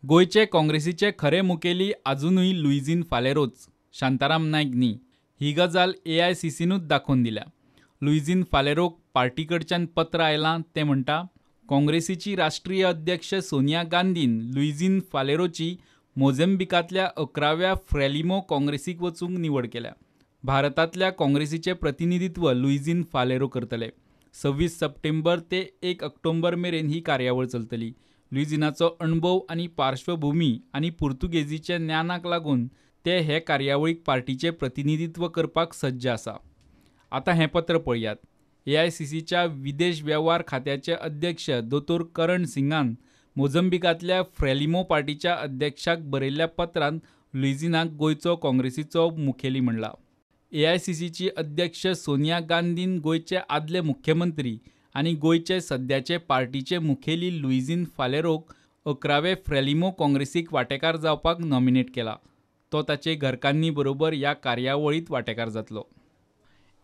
गोंयचे काँग्रेसीचे खरे मुखेली आजुनूय लुईझिन फालेरोच, शांताराम नायक न्ही, ही गजाल एआयसीसीनूच दाखोवन दिल्या. लुईझिन फालेरोक पार्टी कडच्यान पत्र आयलां तें म्हणटा, काँग्रेसीची राष्ट्रीय अध्यक्ष सोनिया गांधीन लुईझिन फालेरोची मोझेंबिकांतल्या 11व्या फ्रेलिमो काँग्रेसीक वचूंक निवड केल्या. भारतांतल्या काँग्रेसीचें प्रतिनिधित्व लुईझिन फालेरो करतले. 26 सप्टेंबर ते 1 ऑक्टोबर मेरेन ही कार्यावळ चलतली. लुईझिनाचो अणभव आनी पार्श्वभूमी आनी पुर्तुगेजीच्या ज्ञानाक लागून ते हे कार्यावळीक पार्टीचें प्रतिनिधित्व करपाक सज्ज आसा. आतां हें पत्र पळयात. एआयसीसीच्या विदेश वेव्हार खात्याचे अध्यक्ष दोतोर करण सिंगान मोझंबिकांतल्या फ्रेलिमो पार्टीच्या अध्यक्षाक बरयल्ल्या पत्रांत लुईझिनाक गोंयचो काँग्रेसीचो मुखेली म्हणला. एआयसीसीची अध्यक्ष सोनिया गांधीन गोंयचे आदले मुख्यमंत्री आनी गोंयचे सद्याचे पार्टीचे मुखेली लुईझिन फालेरोक 11वे फ्रेलिमो काँग्रेसीक वांटेकार जावपाक नॉमिनेट केला. तो ताचे घरकान्नी बरोबर ह्या कार्यावळींत वांटेकार जातलो.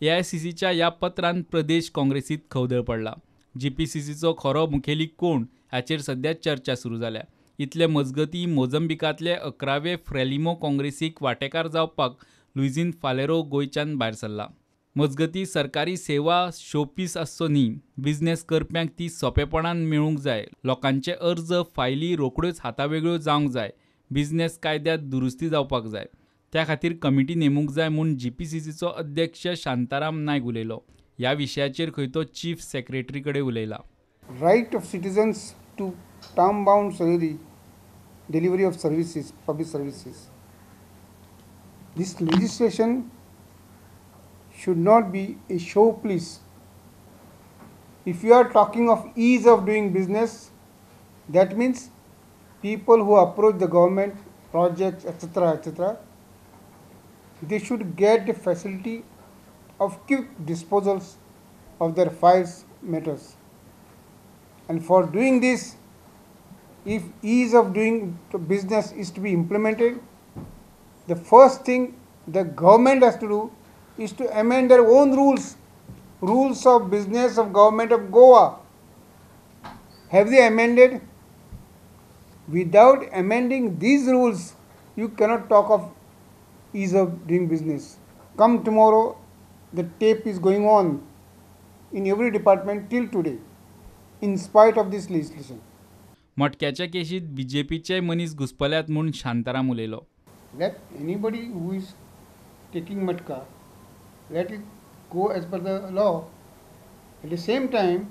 एआयसीसीच्या ह्या पत्रान प्रदेश काँग्रेसीत खवदळ पडला. जीपीसीसीचो खरो मुखेली कोण हाचेर सद्या चर्चा सुरू जाल्या. इतले मजगतीं मोझंबिकांतले 11वे फ्रेलिमो काँग्रेसीक वांटेकार जावपाक लुईझिन फालेरो गोंयच्यान भायर सरला. मजगतीं सरकारी सेवा शोपीस आसचो न्ही, बिझनेस करप्यांक ती सोंपेपणान मेळूंक जाय, लोकांचे अर्ज फायली रोखड्योच हातावेगळ्यो जावंक जाय, बिझनेस कायद्यांत दुरुस्ती जावपाक जाय, त्या खातीर कमिटी नेमूंक जाय म्हूण जीपीसीसीचो अध्यक्ष शांताराम नायक उलयलो. ह्या विशयाचेर खंय तो चीफ सेक्रेटरी कडेन उलयला. Right of citizens to term bound salary, delivery of services, public services. This legislation should not be a show piece. If you are talking of ease of doing business, that means people who approach the government, projects, etc., etc., they should get the facility of quick disposals of their files, matters. And for doing this, if ease of doing business is to be implemented, the first thing the government has to do is to amend their own rules, rules of business of government of Goa. Have they amended? Without amending these rules, you cannot talk of ease of doing business. Come tomorrow, the tape is going on in every department till today, in spite of this legislation. मटक्याच्या केशीत बीजेपीचे मनीस घुसपल्यात म्हूण शांताराम उलयलो. Let anybody who is taking matka, let it go as per the law. At the same time,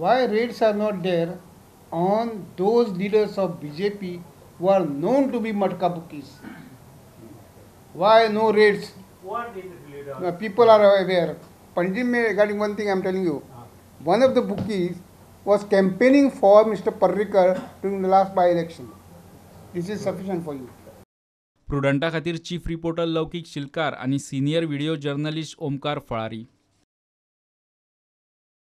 why raids are not there on those leaders of BJP who are known to be matka bookies? Why no raids? What is the leader? People are aware. Panjim mein, regarding one thing I am telling you, one of the bookies was campaigning for Mr. Parrikar during the last by-election. This is sufficient for you. प्रुडंटा खातीर chief reporter लौकीक शिलकार आनी senior video journalist Omkar Falari.